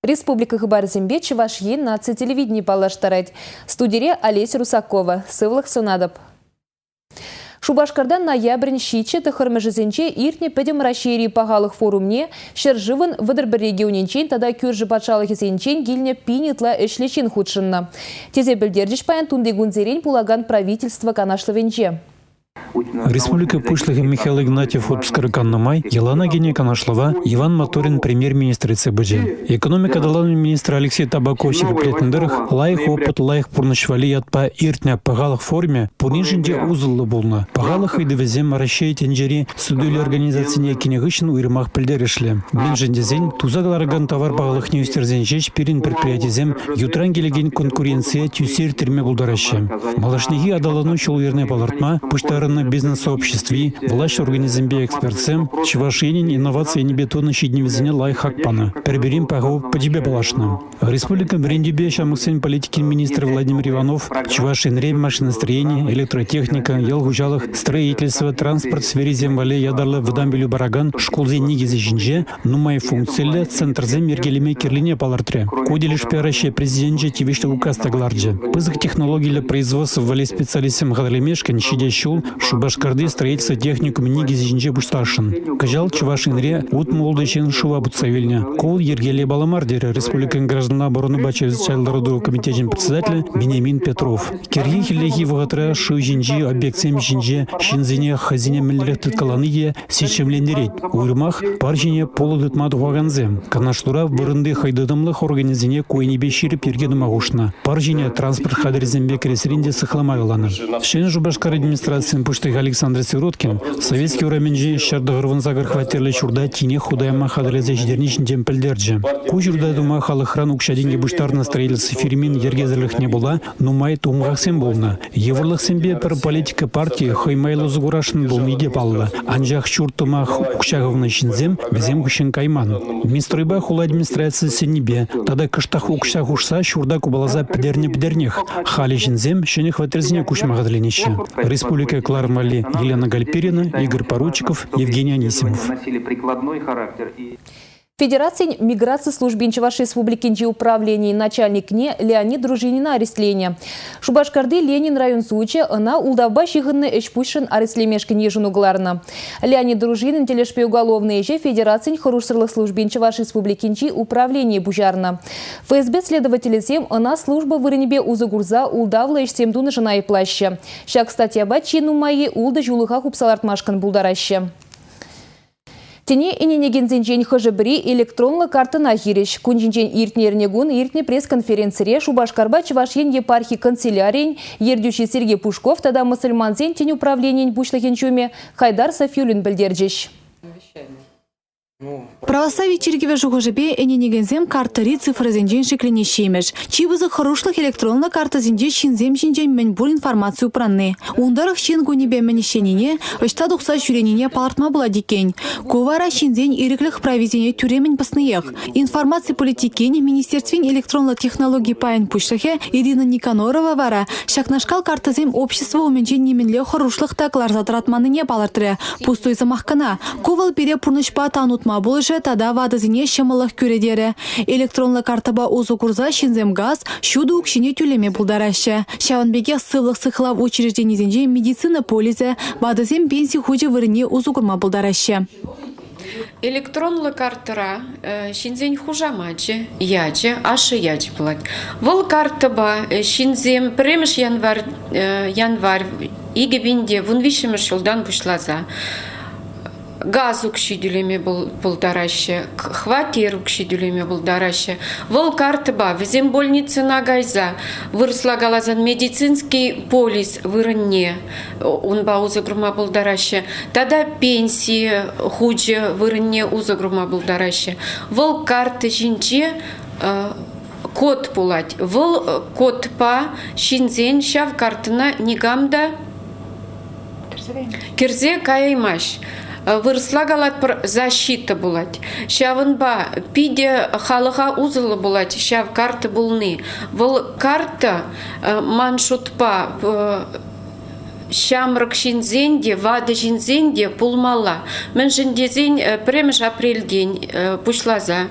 Республика хыпарӗсемпе Чӑваш Ен наци телевидени паллаштарать. Студире Олеся Русакова. Сывлӑх сунатӑп. Шупашкарта ноябрӗн ҫиччӗ тӑххӑрмӗшӗсенче иртнӗ Пӗтӗм Раҫҫейри пахалӑх форумне ҫӗршывӑн 31 регионӗнчен тата кӳршӗ патшалӑхӗсенчен килнӗ пин ытла ӗҫлӗ ҫын хутшӑннӑ. Тесе пӗлтерчӗҫ паян тунтикунсерен пулакан правительство канашлӑвӗнче. Республика Пуҫлӑхӗ Михаил Игнатьев отпускра каннӑ май йӑлана кӗнӗ канашлӑва Иван Моторин премьер-министр ертсе пычӗ. Экономика аталанӑвӗн министрӗ Алексей Табаков ҫирӗплетнӗ тӑрӑх, лайӑх опыт лайӑх пурнӑҫ валли ятпа иртнӗ пахалӑх форумӗ пуриншӗн те усӑллӑ пулнӑ. Пахалӑх ыйтӑвӗсем Раҫҫей тӗнчери суту-илӳ организацине кӗнӗ хыҫҫӑн уйрӑмах пӗлтерӗшлӗ. Мӗншӗн тесен туса кӑларакан тавар пахалӑхне ӳстерсен ҫеҫ пирӗн предприятисем ютран килекен конкуренцие тӳссе ирттерме пултараҫҫӗ. Малашнехи аталану ҫул-йӗрне палӑртма пуҫтарӑннӑ бизнес-сообществи, влаҫ органӗсемпе экспертсем Чӑваш Енӗн инноваци енӗпе тунӑ ҫитӗнӗвӗсене лайӑх хак панӑ, пӗр-пӗрин паха опычӗпе паллашнӑ. Республикӑн вӗрентӳпе ҫамрӑксен политикин министрӗ Владимир Иванов Чӑваш Енре машиностроени, электротехника, ял хуҫалӑх, строительство, транспорт сферисем валли ятарлӑ вӑтам пӗлӳ паракан шкулсен никӗсӗ ҫинче нумай функциллӗ центрсем йӗркелеме кирлине палӑртрӗ. Ку тӗлӗшпе Раҫҫей Президенчӗ тивӗҫлӗ указ та кӑларчӗ. Пысӑк технологиллӗ производство валли специалистсем хатӗрлемешкӗн ҫитес ҫул Шупашкарти строительство техникумӗн никӗсӗ ҫинче пуҫласшӑн. Кӑҫал Чӑваш Енре 66 ҫын шыва путса вилнӗ. Ку вӑл йӗркеллӗ паллӑ мар, терӗ республикӑн гражданла оборонӑпа чрезвычайлӑ лару-тӑру комитечӗн председателӗ Вениамин Петров. Кӗрхи-хӗллехи вӑхӑтра шыв ҫинчи объектсем ҫинче ҫынсене хӑйсене мӗнлерех тыткалани те сисчӗвлентерет. Уйрӑмах пар ҫине пулӑ тытма тухакансем. Канашлура вырӑнти хӑйтытӑмлӑх органӗсене ку енӗпе ҫирӗп йӗрке тума хушнӑ. Пар ҫине транспорт хатӗрӗсемпе кӗресрен те сыхлама каланӑ. Ҫӗнӗ Шупашкар администрацийӗн пуҫлӑхӗ Александр Сироткин Советски урамӗнчи 198 хваттерлӗ ҫурта тинех хута яма хатӗрлесе ҫитерни ҫинчен пӗлтерчӗ. Ку ҫурта тума халӑхран укҫа-тенкӗ пуҫтарнӑ строительство фирмин йӗркесӗрлӗхне пула нумай тумхахсем пулнӑ. Йывӑрлӑхсемпе пӗр политика партийӗ хӑй майлӑ усӑ курасшӑн пулни те паллӑ. Анчах ҫурт тума укҫа хывнӑ ҫынсем вӗсем хыҫҫӑн кайман. Минстройпа хула администрацийӗ сӗннипе тата кӑштах укҫа хушса ҫурта купаласа пӗтернӗ-пӗтернех. Халӗ ҫынсем ҫӗнӗ хваттерсене куҫма хатӗрленеҫҫӗ. Республика кӑларӑм валли Елена Гальперина, Игорь Поручиков, Евгений Анисимов. Федерацин миграци службин Чӑваш Республикинчи управленийӗн начальникне Леонид Дружинина арестленӗ. Шупашкарти Ленин район сучӗ ӑна ултавпа ҫыхӑннӑ ӗҫ-пуҫшӑн арестлемешкӗн йышӑну кӑларнӑ. Леонид Дружинин тӗлӗшпе уголовнӑй ӗҫе Федерацин хӑрушсӑрлӑх службин Чӑваш Республикинчи управленийӗ пуҫарнӑ. ФСБ следователӗсем ӑна служба вырӑнӗпе усӑ курса ултавлӑ ӗҫсем тунӑшӑн айӑплаҫҫӗ. Ҫак статьяпа чи нумаййи ултӑ ҫуллӑха хупса лартмашкӑн пултараҫҫӗ. Тӗне ӗненекенсенчен хӑшӗ-пӗри электронлӑ карттӑна хирӗҫ. Кун ҫинчен иртнӗ эрнекун иртнӗ пресс-конференцире Шупашкарпа Чӑваш Ен епархи канцелярийӗн ертӳҫи Сергей Пушков тата мӑсӑльмансен тӗн управленийӗн пуҫлӑхӗн ҫумӗ Хайдар Сафиуллин пӗлтерчӗҫ. Православи чиркӗвӗ шухӑшӗпе ӗненекенсем карттӑри цифрӑсенчен шикленеҫҫӗ имӗш. Чи пысӑк хӑрушлӑх электронлӑ карттӑсенче ҫынсем ҫинчен мӗнпур информаци упранни. Ун тӑрӑх ҫын кунӗпе мӗн ӗҫленине, ӑҫта тухса ҫӳренине палӑртма пулать иккен. Ку вара ҫынсен ирӗклӗх прависене тӳрремӗн пӑсниех. Информаци политикин министерствин электронлӑ технологи пайӗн пуҫлӑхӗ Ирина Никонорова вара ҫакнашкал карттӑсем общество умӗнче нимӗнле хӑрушлӑх та кӑларса тӑратманнине палӑртрӗ. Пустуй сӑмах кӑна. Ку вӑл пире пурнӑҫпа тан утма пулӑшӗ тата ватӑсене ҫӑмӑллӑх кӳрӗ терӗ. Электронлӑ карттӑпа усӑ курса ҫынсем газ, ҫутӑ укҫине тӳлеме пултараҫҫӗ. Ҫавӑн пекех сывлӑх сыхлав учрежденисенче медицина полисӗ, ватӑсем пенси хучӗ вырӑнне усӑ курма пултараҫҫӗ. Электронлӑ карттӑра ҫынсен хушамачӗ, ячӗ, ашшӗ ячӗ пулать. Вӑл карттӑпа ҫынсем пӗрремӗш январь, январь 2013 ҫултан пуҫласа газ укҫи тӳлеме пултараҫҫӗ, хваттер укҫи тӳлеме пултараҫҫӗ. Вӑл картӑпа вӗсем больницӑна кайса вырӑсла каласан медицинский полис вырӑнне унпа усӑ курма пултараҫҫӗ. Тата пенси хучӗ вырӑнне усӑ курма пултараҫҫӗ. Вӑл карта ҫинче код пулать. Вӑл кодпа ҫынсен ҫав карттӑна никам та кӗрсе каяймасть. Вырӑсла калатпӑр, защита пулать. Ҫавӑнпа питӗ халӑха усӑллӑ пулать ҫав карта пулни. Вӑл карта ман шутпа ҫамрӑк ҫынсен те, ватӑ ҫынсен те пулмалла. Мӗншӗн тесен пӗрремӗш апрельтен пуҫласа.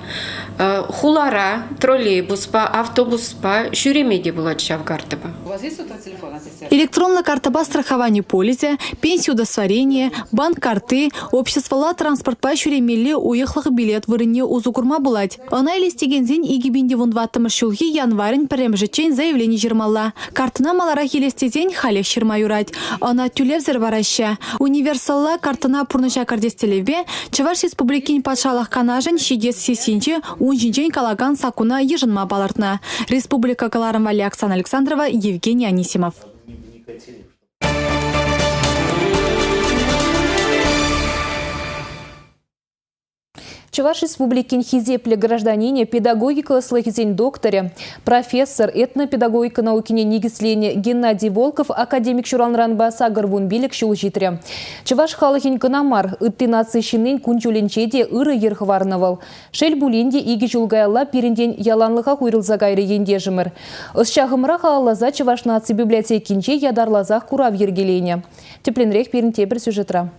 Хулара троллейбуспа, автобуспа ҫӳреме те пулать ҫав картӑпа. Электронлӑ карттӑпа страховани полисӗ, пенси удостоверенийӗ, банк картти, обществӑлла транспортпа ҫӳремелли уйӑхлӑх билет вырӑнне усӑ курма пулать. Ӑна илес текенсен 2014 ҫулхи январӗн пӗрремӗшӗччен заявлени ҫырмалла. Карттӑна маларах илес тесен халех ҫырма юрать. Ӑна тӳлевсӗр параҫҫӗ. Универсалла карттӑна пурнӑҫа кӗртес тӗллевпе Чӑваш Республикин Патшалӑх Канашӗн ҫитес сессийӗнче ун ҫинчен калакан саккуна йышӑнма палӑртнӑ. Республика кӑларӑм валли Оксана Александрова, Евгений Анисимов. Чӑваш Республикин хисеплӗ гражданинӗ, педагогика ӑслӑхӗсен докторӗ, профессор, этнопедагогика наукине никӗсленӗ Геннадий Волков академик ҫуралнӑранпа 85 ҫул ҫитрӗ. Чӑваш халӑхӗн кӑна мар, ытти наци ҫыннин кун-ҫулӗнче те ырӑ йӗр хӑварнӑ вӑл. Шел пулин те, икӗ ҫул каялла пирӗнтен яланлӑхах уйрӑлса кайрӗ ентешӗмӗр. Ӑсчахӑмӑра халалласа Чӑваш наци библиотекинче ятарласах курав йӗркеленӗ. Тӗплӗнрех пирӗн тепӗр сюжетра.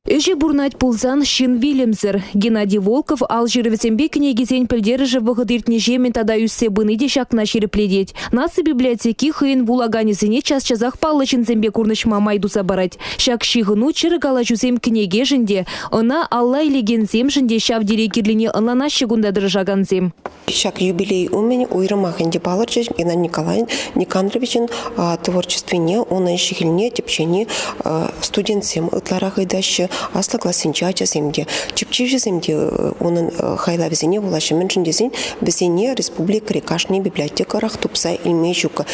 Ӗҫӗ пурӑнать пулсан ҫын вилӗмсӗр. Геннадий Волков ал ҫырӑвӗсемпе кӗнекисен пӗлтерӗшӗ вӑхӑт иртнӗҫемӗн тата ӳссе пыни те ҫакна ҫирӗплетет. Наци библиотеки хӑйӗн вулаканӗсене час-часах паллӑ ҫынсемпе курнӑҫма май туса парать. Ҫак ҫыхӑну чӗрӗ калаҫусем кӗнекешӗн те, ӑна алла илекенсемшӗн те ҫав тери кирлине ӑнланаҫҫӗ кунта тӑрӑшакансем. Ҫак юбилей умӗн уйрӑмах ӗнтӗ палӑрчӗҫ Геннадий Николаевич Никандровичӑн творчествине, унӑн ӗҫ-хӗлне тӗпчени студентсем ытларах ыйтаҫҫӗ, аслӑ классенчи ачасем те, тӗпчевҫӗсем те унӑн хайлавӗсене вулаҫҫӗ. Мӗншӗн тесен вӗсене республикӑри кашни библиотекӑрах тупса илме ҫук.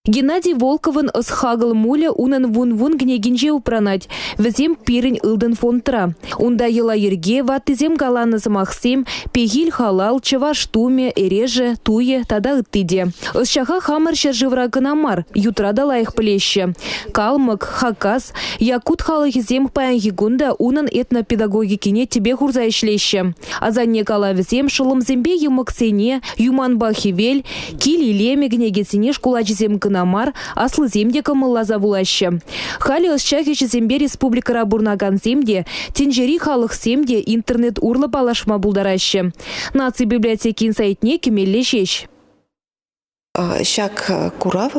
Геннадий Волковӑн ӑс-хакӑл мулӗ унӑн вун-вун кӗнекинче упранать. Вӗсем пирӗн ылтӑн фондра. Унта йӑла-йӗрке, ваттисем каланӑ сӑмахсем, пехил-халал, чӑваш тумӗ, эрешӗ, туйӗ тата ытти те. Ӑсчаха хамӑр ҫӗршывра кӑна мар, ютра та лайӑх пӗлеҫҫӗ. Калмӑк, Хакас, Якут халӑхӗсем паянхи кун та унӑн этнопедагогикине тӗпе хурса ӗҫлеҫҫӗ. Асанне калавӗсем шӑллӑмсемпе йӑмӑксене, Юманпа хӗвел, Кил илемӗ кӗнекесене шкул ачисем кӑна мар, аслисем те кӑмӑлласа вулаҫҫӗ. Халӗ ӑсчах ӗҫӗсемпе республикӑра пурӑнакансем те, тӗнчери халӑхсем те интернет урлӑ паллашма пултараҫҫӗ. Наци библиотекин сайтне кӗмелле ҫеҫ. Ҫак курав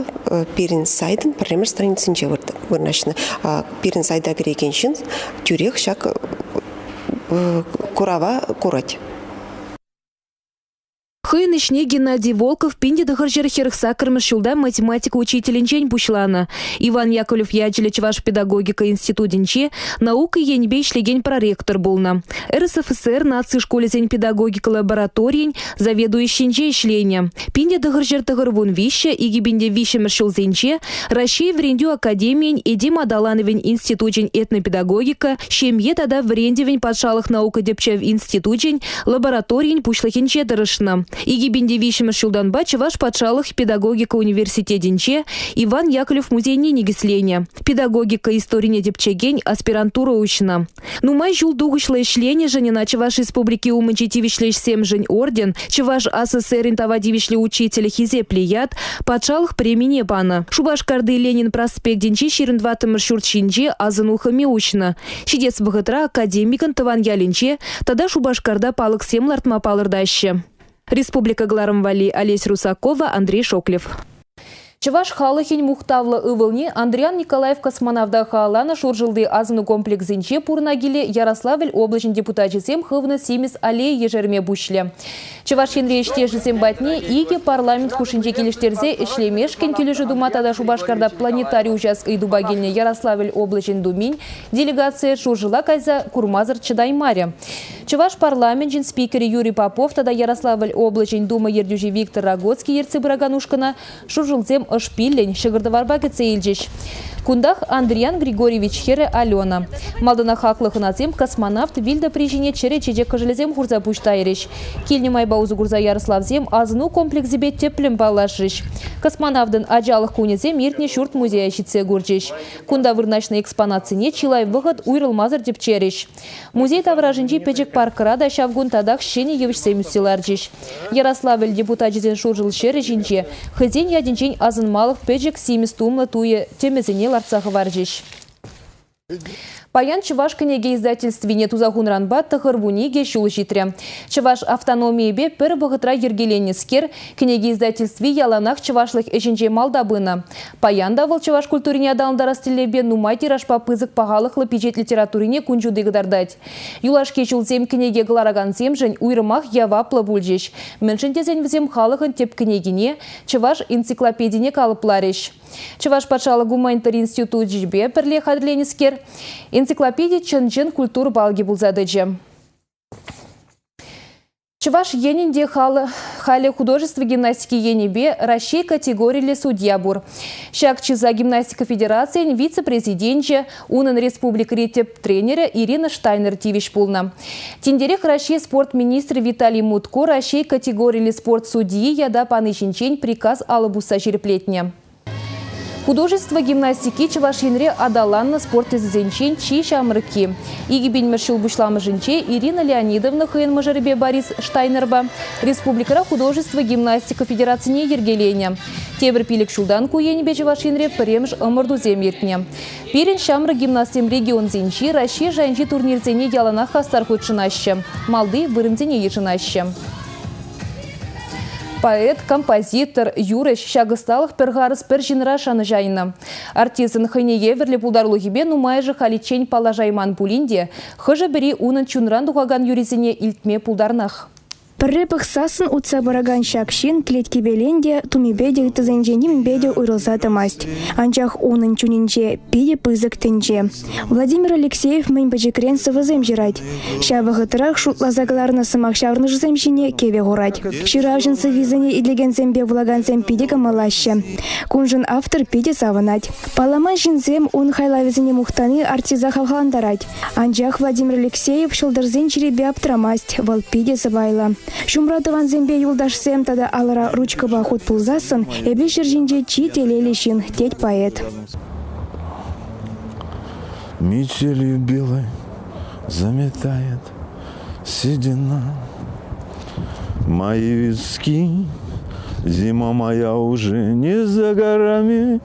пирӗн сайтӑн пӗрремӗш страницинче вырнаҫнӑ. Пирӗн сайта кӗрекен ҫын тӳрех ҫак курава курать. Хӑйӗн ӗҫне Геннадий Волков 1948 ҫулта математика учителӗнчен пуҫланӑ. Иван Яковлев ячӗллӗ Чӑваш педагогика институтӗнче наука енӗпе ӗҫлекен проректор пулнӑ. РСФСР наци шкулӗсен педагогика лабораторийӗн заведующинче ӗҫленӗ. 1993 2003 ҫулсенче Раҫҫей вӗрентӳ академийӗн этем аталанӑвӗн институчӗн этнопедагогика, ҫемье тата вӗрентӗвӗн патшалӑх наука тӗпчев институчӗн лабораторийӗн пуҫлӑхӗнче тӑрӑшнӑ. 2003 ҫултанпа Чӑваш патшалӑх педагогика университетӗнче Иван Яковлев музейне никӗсленӗ, педагогика историне тӗпчекен аспирантура уҫнӑ. Нумай ҫул тухӑҫлӑ ӗҫленӗшӗн ӑна Чӑваш Республики умӗнчи тивӗҫлӗ ӗҫсемшӗн орден, Чӑваш АССРӗн тава тивӗҫлӗ учителӗ хисеплӗ ят, патшалӑх премине панӑ. Шупашкарти Ленин проспектӗнчи 24-мӗш ҫурт ҫинче асӑну хӑми уҫнӑ. Ҫитес вӑхӑтра академикӑн тӑван ялӗнче тата Шупашкарта палӑксем лартма палӑртаҫҫӗ. Республика кӑларӑм валли Олесь Русакова, Андрей Шоклев. Чӑваш халӑхӗн мухтавлӑ ывӑлне Андриян Николаев космонавта халалланӑ Шуршӑлти асӑну комплексӗнче пурӑна киле Ярославль облаҫӗн депутачӗсем хывнӑ симӗс аллея ешерме пуҫлӗ. Чӑваш Енри ӗҫтешӗсем патне икӗ парламент хушшинче килӗштерсе ӗҫлемешкӗн килӗшӳ тума тата Шупашкарта планетари уҫас ыйтупа килнӗ Ярославль облаҫӗн Думин делегацийӗ Шуршӑла кайса курмасӑр чӑтаймарӗ. Чӑваш парламенчӗн спикерӗ Юрий Попов тата Ярославль облаҫӗн Дума ертӳҫи Виктор Рогоцкий ертсе пыракан ушкӑна Шуршӑлсем ӑш-пиллӗн ҫӑкӑр-тӑварпа кӗтсе илчӗҫ. Кунтах Андриян Григорьевич хӗрӗ Алена. Малтанах хаклӑ хӑнасем космонавт вил тӑпри ҫине чӗрӗ чечек кӑшӑлӗсем хурса пуҫ тайрӗҫ. Килнӗ майпа усӑ курса Ярӑславсем асӑну комплексӗпе тӗплӗн паллашрӗҫ. Космонавтӑн ачалӑх кунӗсем иртнӗ ҫурт музея ҫитсе курчӗҫ. Кунта вырнаҫнӑ экспонатсене чылай вӑхӑт уйрӑлмасӑр тӗпчерӗҫ. Музей таврашӗнчи пӗчӗк паркра та ҫав кун татах ҫӗнӗ йывӑҫсем ӳссе ларчӗҫ. Ярославль депутачӗсен Шуршӑл ҫӗрӗ ҫинче хӑйсен ятӗнчен асӑнмалӑх пӗчӗк симӗс тумлӑ туйӑ тӗмӗсене лартса хӑварчӗҫ. Паян Чӑваш кӗнеке издательствине туса хунӑранпа 92 ҫул ҫитрӗ. Чӑваш автономийӗпе пӗр вӑхӑтра йӗркеленнӗскер кӗнеке издательстви яланах чӑвашлӑх ӗҫӗнче малта пынӑ. Паян та вӑл чӑваш культурине аталантарас тӗллевпе нумай тиражпа пысӑк пахалӑхлӑ пичет литературине кун ҫути кӑтартать. Юлашки ҫулсем кӗнеке кӑларакансемшӗн уйрӑмах яваплӑ пулчӗҫ. Мӗншӗн тесен вӗсем халӑхӑн тӗп кӗнекине, Чӑваш энциклопедине калӑпларӗҫ. Чӑваш патшалӑх гуманитари институчӗпе пӗрле хатӗрленӗскер энциклопеди чӑн-чӑн культура палӑкӗ пулса тӑчӗ. Чӑваш Енӗн те халӗ художество гимнастики енӗпе Раҫҫей категориллӗ судья пур. Ҫак чыса гимнастика федерацийӗн вице-президенчӗ, унӑн республикӑри тӗп тренерӗ Ирина Штайнер тивӗҫ пулнӑ. Тинтерех Раҫҫей спорт министрӗ Виталий Мутко Раҫҫей категориллӗ спорт судйи ята пани ҫинчен приказ алӑ пусса ҫирӗплетнӗ. Художество гимнастики Чӑваш Енре аталаннӑ спорт тӗсӗсенчен чи ҫамрӑкки. 2000-мӗш ҫул пуҫламӑшӗнче Ирина Леонидовна хӑйӗн мӑшӑрӗпе Борис Штайнерпа республикӑра художество гимнастика федерацине йӗркеленӗ. Тепӗр 5 ҫултан ку енӗпе Чӑваш Енре пӗрремӗш ӑмӑртусем иртнӗ. Пирӗн ҫамрӑк гимнастсем регионсенчи, Раҫҫей шайӗнчи турнирсене яланах хастар хутшӑнаҫҫӗ, малти вырӑнсене йышӑнаҫҫӗ. Поэт, композитор, юрӑҫ ҫак ӑсталӑх пӗр харӑс пӗр ҫынра шанӑҫайнӑ. Артистӑн хӑйне евӗрлӗ пултарулӑхӗпе нумайӑшӗ халиччен паллашайман пулин те, хӑшӗ-пӗри унӑн чунран тухакан юррисене илтме пултарнах. Пӗрре пӑхсассӑн утса пыракан ҫак ҫын кӗлеткипелен те, тумӗпе те ыттисенчен нимӗнпе те уйрӑлса тӑмасть. Анчах унӑн чунӗнче питӗ пысӑк тӗнче. Владимир Алексеев мӗн пӗчӗкрен сӑвӑсем ҫырать. Ҫав вӑхӑтрах шутласа кӑларнӑ сӑмах ҫаврӑнӑшӗсем ҫине кӗвӗ хурать. Ҫыравҫӑн сӑввисене итлекенсемпе вулакансем питӗ кӑмӑллаҫҫӗ. Куншӑн автор питӗ савӑнать. Палламан ҫынсем ун хайлавӗсене мухтани артиста хавхалантарать. Анчах Владимир Алексеев ҫӑлтӑрсен чирӗпе аптӑрамасть, вӑл питӗ сӑпайлӑ. Ҫумра тӑвансемпе юлташсем тата алӑра ручкӑпа хут пулсассӑн эпӗ ҫӗр ҫинче чи телейлӗ ҫын, тет поэт. Метелью белой заметает седина мои виски. Зима моя уже не за горами.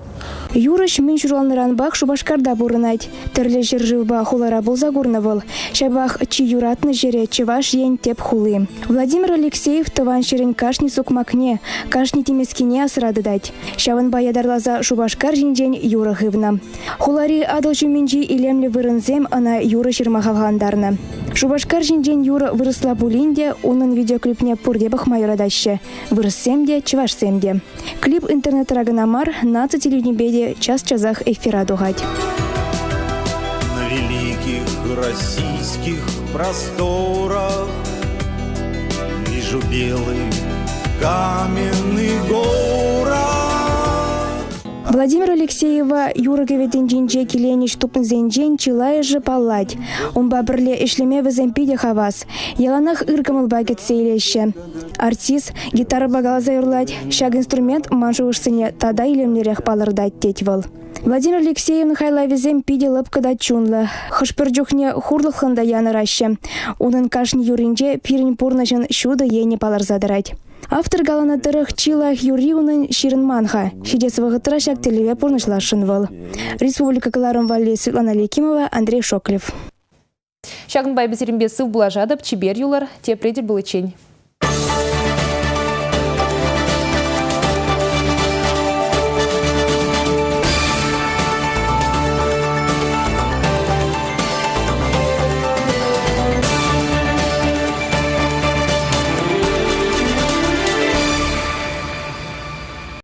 Юрӑҫ мӗн ҫуралнӑранпах Шупашкарта пурӑнать. Тӗрлӗ ҫӗршывпа хулара пулса курнӑ вӑл. Ҫапах чи юратнӑ ҫӗре Чӑваш Ен тӗп хули. Владимир Алексеев тӑван ҫӗрӗн кашни сукмакне, кашни тӗмескине асра тытать. Ҫавӑнпа ятарласа Шупашкар ҫинчен юрӑ хывнӑ. Хулари Атӑл ҫумӗнчи илемлӗ вырӑнсем ӑна юрӑ ҫырма хавхалантарнӑ. Шупашкар ҫинчен юрӑ вырӑсла пулин те унӑн видеоклипне пурте пӑхма юратаҫҫӗ. Вырӑссем те, чӑвашсем те. Клип интернетра кӑна мар, наци телевиденипе те час-часах эфира тухать. На великих российских просторах вижу белый каменный город. Владимир Алексеева юрӑ кӗвӗтӗнчинче киленӗҫ тупнисенчен чылайӑшӗ паллать. Унпа пӗрле ӗҫлеме вӗсем питӗ хавас. Яланах ыр кӑмӑлпа кӗтсе илеҫҫӗ. Артист гитарӑпа каласа юрлать. Ҫак инструмент ман шухӑшсене тата илемлӗрех палӑртать, тет вӑл. Владимир Алексеевӑн хайлавӗсем питӗ лӑпкӑ та чунлӑ. Хӑш-пӗр чухне хурлӑхлӑн та янӑраҫҫӗ. Унӑн кашни юрринче пирӗн пурнӑҫӑн ҫутӑ енӗ палӑрса тӑрать. Автор каланӑ тӑрӑх, чи лайӑх юрри унӑн ҫырӑнман-ха. Ҫитес вӑхӑтра ҫак тӗллеве пурнӑҫласшӑн вӑл. Республика кӑларӑм валли Светлана Лекимова, Андрей Шоклев. Ҫакӑнпа эпӗ сирӗнпе сыв пулашатӑп, чипер юлӑр, тепре тӗл пуличчен.